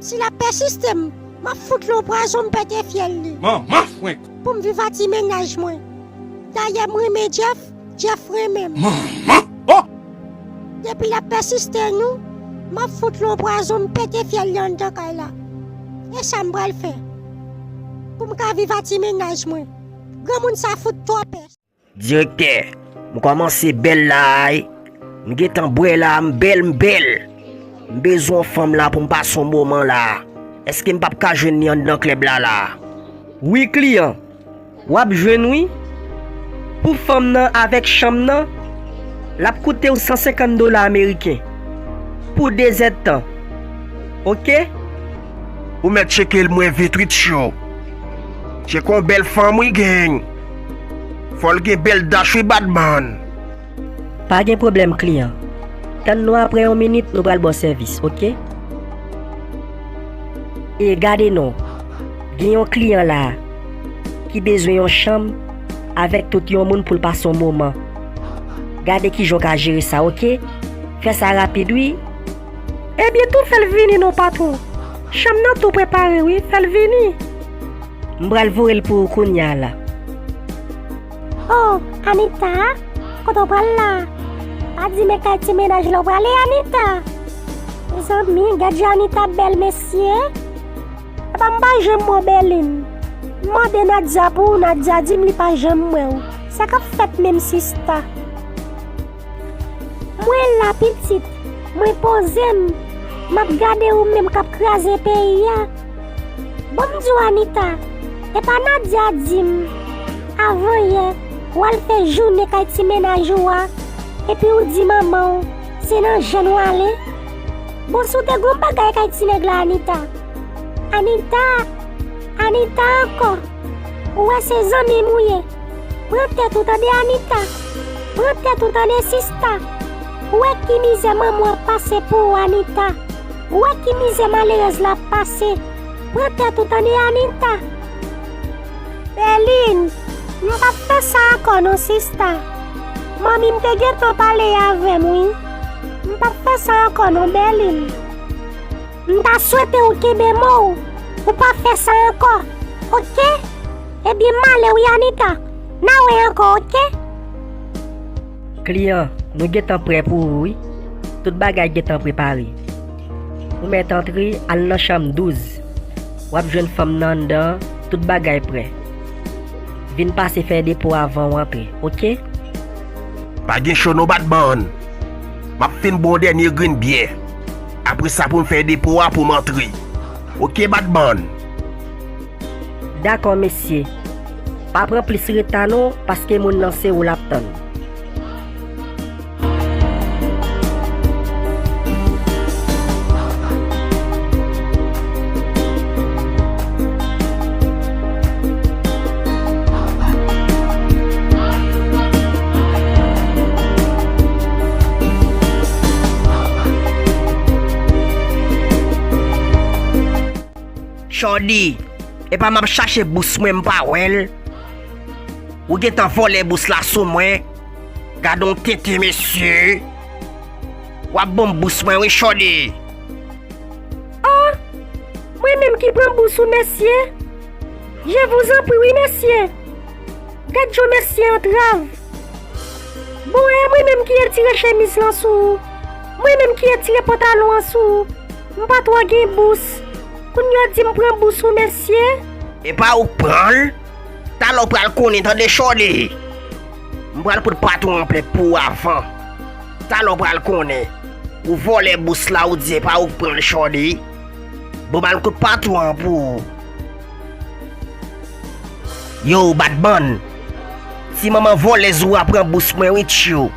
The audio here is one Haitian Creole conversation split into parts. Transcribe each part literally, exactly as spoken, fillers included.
Si l ap pèsiste m, m ap fout l yon pwazon, m pete fyèl li. Manman frenk! Pou m viv a ti mennaj mwen. Dayè, m renmen Jeff, Jeff renmen m. Manman! Oh! Depi l ap pèsiste nou, m ap fout l yon pwazon, m pete fyèl li anndan kay la. E sa m pral fè. Pou m ka viv a ti mennaj mwen. Granmoun sa fout twò pès. Direktè, m kòmanse bèl la a wi. M gentan bwè la a, m bèl, m bèl. M bezwen yon fanm la pou m pase yon moman la a. Èske m p ap ka jwenn li anndan klèb la la a? Wi, kliyan. W ap jwenn wi. Pou fanm nan avèk chanm nan, l ap koute w san senkant dola ameriken pou de zèdtan. Oke? Ou mèt tcheke l mwen vit wi tchyo. Tcheke yon bèl fanm wi gang. Fò l gen bèl dach wi badman. Pa gen pwoblèm kliyan. Tann nou apre yon minit nou pral ba w sèvis, oke? E gade non, gen yon kliyan la a ki bezwen yon chanm avèk tout yon moun pou l pase yon moman. Gade kijan w ka jere sa, oke? Fè sa rapid wi. Ebyen tou fè l vini non patwon. Chanm nan tou prepare wi, fè l vini. M pral voye l pou ou kounya la. Oh, Anita, kote w pral la? Pa di m e kay ti mennaj la w prale, Anita. Mezanmi, gad jan Anita bèl, mesye. Epa m pa janm wè w, Bèlin. M mande Nadia pou ou, Nadia di m li pa janm wè w. Sa k ap fèt menm, sista? Mwen la pitit, mwen poze m, m ap gade ou menm k ap kraze peyi a. Bon m di w Anita, epa Nadia di m, avan yè, w al fè jounen kay ti mennaj ou a, epi ou di manman w, se nan jèn w ale. Bon si w te gon bagay kay ti nèg la Anita. Anita, Anita ankò. Ou wè se zanmi m ou ye. Pran tèt ou tande Anita. Pran tèt ou tande sista. Ou wè ki mizè manman w ap pase pou ou Anita. Ou wè ki mizè malerèz la ap pase. Pran tèt ou tande Anita. Bèlin, m p ap fè sa ankò non sista. Manmi m te gentan pale avè m wi. M p ap fè sa ankò non Bèlin. M ta swete ou kenbe mo w, ou pa fè sa ankò, oke? Ebyen m ale wi Anita, n a wè ankò, oke? Kliyan, nou gentan prè pou ou wi. Tout bagay gentan prepare. Ou mèt antre, al nan chanm douz. W ap jwenn fanm nan anndan an, tout bagay prè. Vin pase fè depo avan w antre, oke? Pa gen cho non badman. M ap fin bwè yon dènye grenn byè. Apre sa pou m fè depo a pou m antre. Oke badman. Dakò mesye. Pa pran plis reta non, paske moun nan se ou l ap tann. Chòdi, epa m ap chache bous mwen m pa wè l. Ou gentan vòlè bous la sou mwen. Gad on tenten mesye. W ap ban m bous mwen wi Chòdi. Oh, mwen menm ki pran bous ou mesye. Je vous en prie wi mesye. Gad jan mesye antrav. Bon e mwen menm ki retire chemiz lan sou ou. Mwen menm ki retire pantalon an sou ou. M pa twò gen bous. Kounye a w di m pran bous ou mesye. Epa ou k pran l. Talè w pral konnen tande Chòdi. M pral pot patwon an plent pou ou avan. Talè w pral konnen. Ou vòlè bous la ou di epa ou k pran l Chòdi. Bon m al kot patwon an pou ou. Yo badman. Ti manman vòlèz ou a pran bous mwen wi tchyo.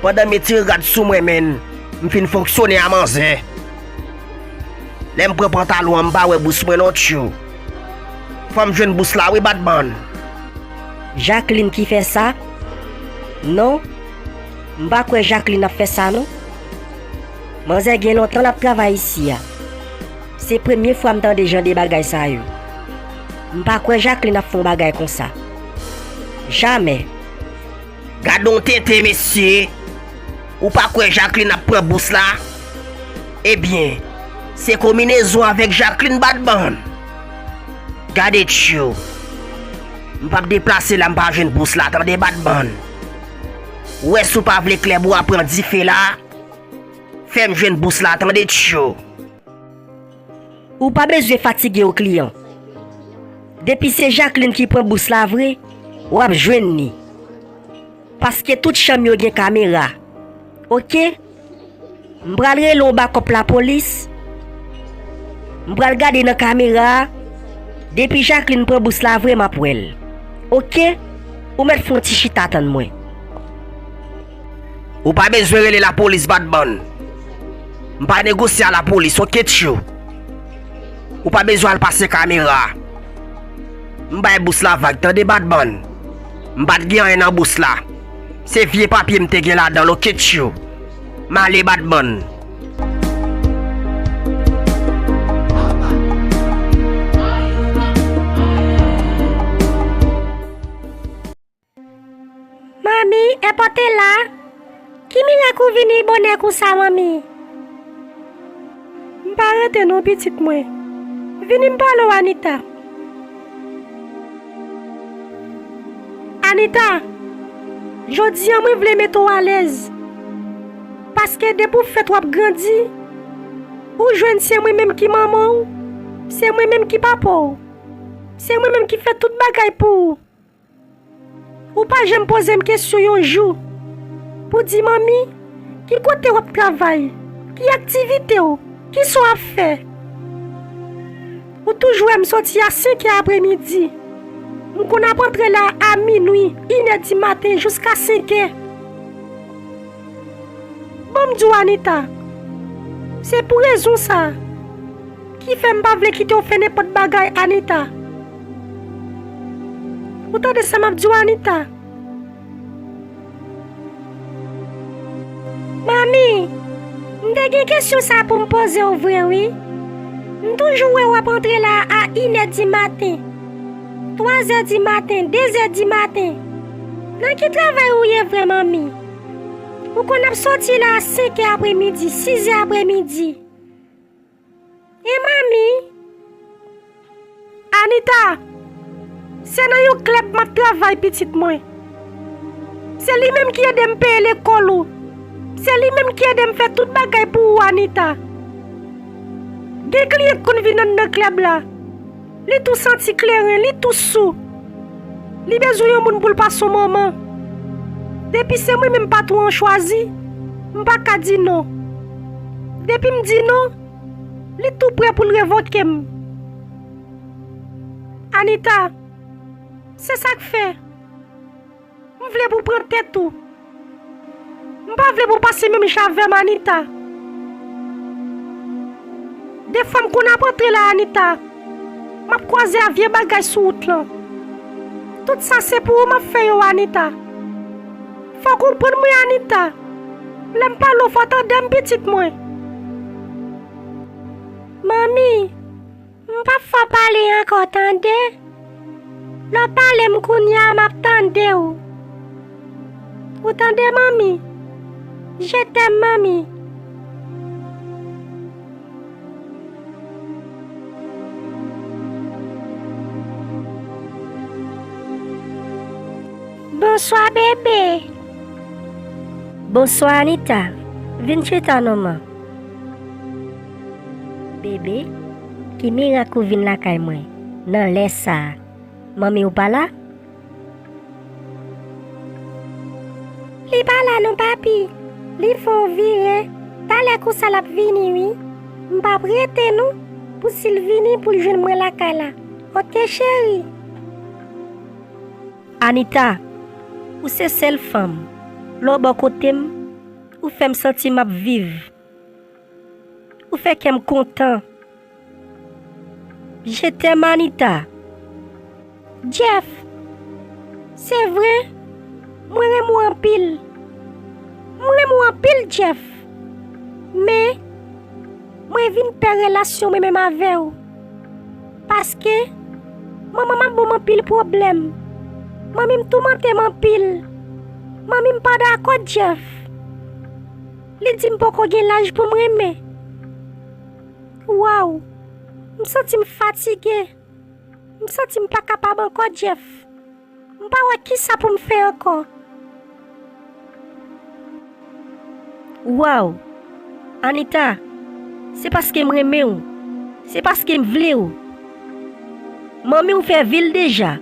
Pandan m retire rad sou mwen menn, m fin fonksyone a manzè. Lè m pran pantalon an m pa wè bous mwen non tchyo. Fò m jwenn bous la wi badman. Jacqueline ki fè sa? Non, m pa kwè Jacqueline ap fè sa non. Manzè gen lontan l ap travay isi a. Se premye fwa m tande jan de bagay sa yo. M pa kwè Jacqueline ap fè yon bagay konsa. Jamè. Gad on tenten mesye. Ou pa kwè Jacqueline ap pran bous la? Ebyen, se konminezon avèk Jacqueline Badman. Gade tchyo. M p ap deplase la m pa jwenn bous la, tande Badman. Ou wè si w pa vle klèb ou a pran dife la, fè m jwenn bous la, tande tchyo. Ou pa bezwen fatige w kliyan. Depi se Jacqueline ki pran bous la vre, w ap jwenn li. Paske tout chanm yo gen kamera. Oke? M pral rele yon bakòp lapolis. M pral gade nan kamera a. Depi Jacqueline pran bous la vre, m ap wè l. Oke? Ou mèt fè yon ti chita tann mwen. Ou pa bezwen rele lapolis, Badman. M pa negosye a lapolis, oke, tchyo? Ou pa bezwen al pase kamera a. M bay bous la vag, tande, Badman. M pa t gen anyen nan bous la. Se vye papye m te gen ladan l, oke, tchyo? M ale, Badman. Manmi, e pòte la? Ki mirak ou vini bonè konsa, manmi? M pa rete non, pitit mwen. Vini m pale w, Anita. Anita, jodi a mwen vle mete w alèz. Paske depi w fèt w ap grandi, ou jwenn se mwen menm ki manman w, se mwen menm ki papa w, se mwen menm ki fè tout bagay pou ou. Ou pa janm poze m kesyon yon jou pou di, manmi, ki kote w ap travay? Ki aktivite w? Kisa w ap fè? Ou toujou wè m soti a senk è apremidi. M konn ap antre la a minwi, inè di maten jiska senk è. Ban m di w, Anita, se pou rezon sa a ki fè m pa vle kite w fè nenpòt bagay, Anita. Ou tande sa m ap di w, Anita? Manmi, m te gen kesyon sa pou m poze w vre, wi. M toujou wè w ap antre la a inè di maten, twazè di maten, dezè di maten. Nan ki travay ou ye vre, manmi? Ou konn ap soti la a senk è apremidi, sis è apremidi. E manmi? Anita, se nan yon klèb m ap travay, pitit mwen. Se li menm ki ede m peye lekòl ou. Se li menm ki ede m fè tout bagay pou ou, Anita. Gen kliyan k konn vin anndan klèb la. Li tou santi kleren, li tou sou. Li bezwen yon moun pou l pase yon moman. Depi se mwen menm patwon an chwazi, m pa ka di non. Depi m di non, li tou prè pou l revoke m. Anita, se sa k fè m vle pou w pran tèt ou. M pa vle pou w pase menm jan avè m, Anita. Defwa m konn ap antre la, Anita, m ap kwaze a vye bagay sou wout lan. Tout sa se pou ou m ap fè yo, Anita. Fò w konprann mwen, Anita. Lè m pale w, fò w tande m, pitit mwen. Manmi, m p ap fè w pale ankò, tande? Lè w pale m kounye a, m ap tande w. Ou tande, manmi? Je t'aime, manmi. Bonswa, bebe. Bonswa, Anita. Vin chita non, man. Bebe, ki mirak ou vin lakay mwen nan lè sa a? Manmi w pa la? Li pa la non, papi. Li fè yon vire. Talè konsa l ap vini, wi. M p ap rete non, pou si l vini pou l jwenn mwen lakay la. Oke, cheri? Anita, ou se sèl fanm. Lè w bò kote m, ou fè m santi m ap viv. Ou fè kè m kontan. Je t'aime, Anita. Jeff, se vre, mwen renmen w anpil. Mwen renmen w anpil, Jeff. Men, mwen vin pè relasyon mwen menm avè w. Paske, manman m ap ban m anpil pwoblèm. Manmi m toumante m anpil. Manmi m pa dakò, Jeff. Li di m poko gen laj pou m renmen. Waw! M santi m fatige. M santi m pa kapab ankò, Jeff. M pa wè kisa pou m fè ankò. Waw! Anita, se paske m renmen w. Se paske m vle w. Manmi w fè vi l deja.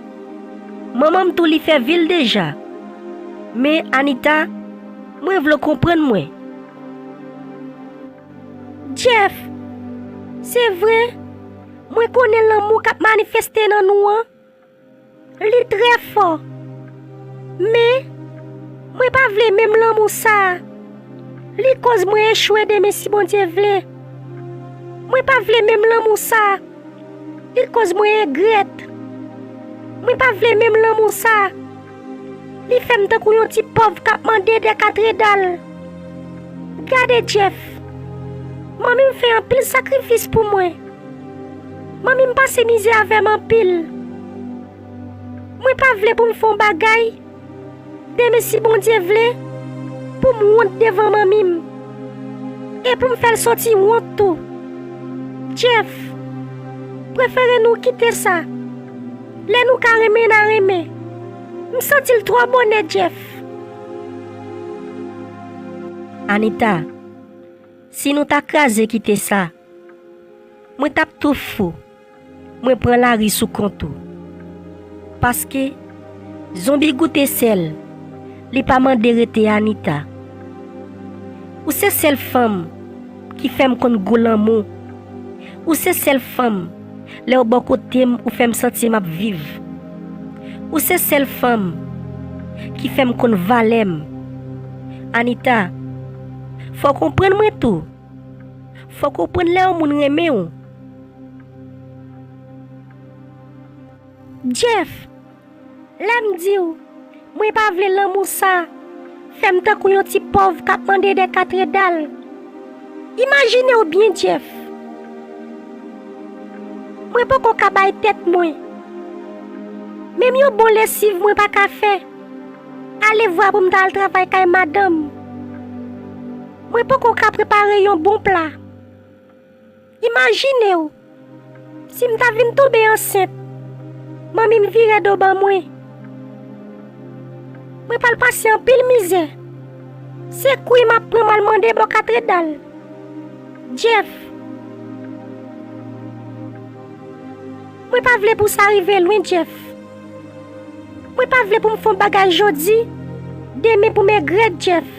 Manman m tou li fè vi l deja. Men, Anita, mwen vle w konprann mwen. Jeff, se vre, mwen konnen lanmou k ap manifeste nan nou an, li trè fò. Men, mwen pa vle menm lanmou sa a. Li koz mwen echwe demen si Bondye vle. Mwen pa vle menm lanmou sa a. Li koz mwen regrèt. Mwen pa vle menm lanmou sa a. Li fè m tankou yon ti pòv k ap mande dè katredal. Gade Jeff. Manmi m fè anpil sakrifis pou mwen. Manmi m pase mizè avè m anpil. Mwen pa vle pou m fè yon bagay, demen si Bondye vle, pou m wont devan manmi m. E pou m fè l soti wont tou. Jeff, prefere nou kite sa. Lè nou ka renmen, n a renmen. M santi l twò bonè, Jeff. Anita, si nou ta kraze kite sa, mwen t ap tou fou. Mwen pran lari sou kont ou. Paske, zonbi goute sèl, li pa mande rete, Anita. Ou se sèl fanm ki fè m konn gou lanmou. Ou se sèl fanm, lè w bò kote m, ou fè m santi m ap viv. Ou se sèl fanm ki fè m konn valè m. Anita, fò w konprann mwen tou. Fò w konprann lè yon moun renmen w. Jeff, lè m di w, mwen pa vle lanmou sa fè m tankou yon ti pòv k ap mande dè katredal. Imajine w byen, Jeff. Mwen poko ka bay tèt mwen. Menm yon bon lesiv mwen pa ka fè. Alevwa pou m ta al travay kay madanm. Mwen poko ka prepare yon bon pla. Imajine w, si m ta vin tonbe ansent, manmi m vire do ban mwen. Mwen pral pase anpil mizè. Se kwi m ap pran m al mande bò katredal. Jeff, mwen pa vle pou sa rive lwen, Jeff. Mwen pa vle pou m fè yon bagay jodi, demen pou m regrèt, Jeff.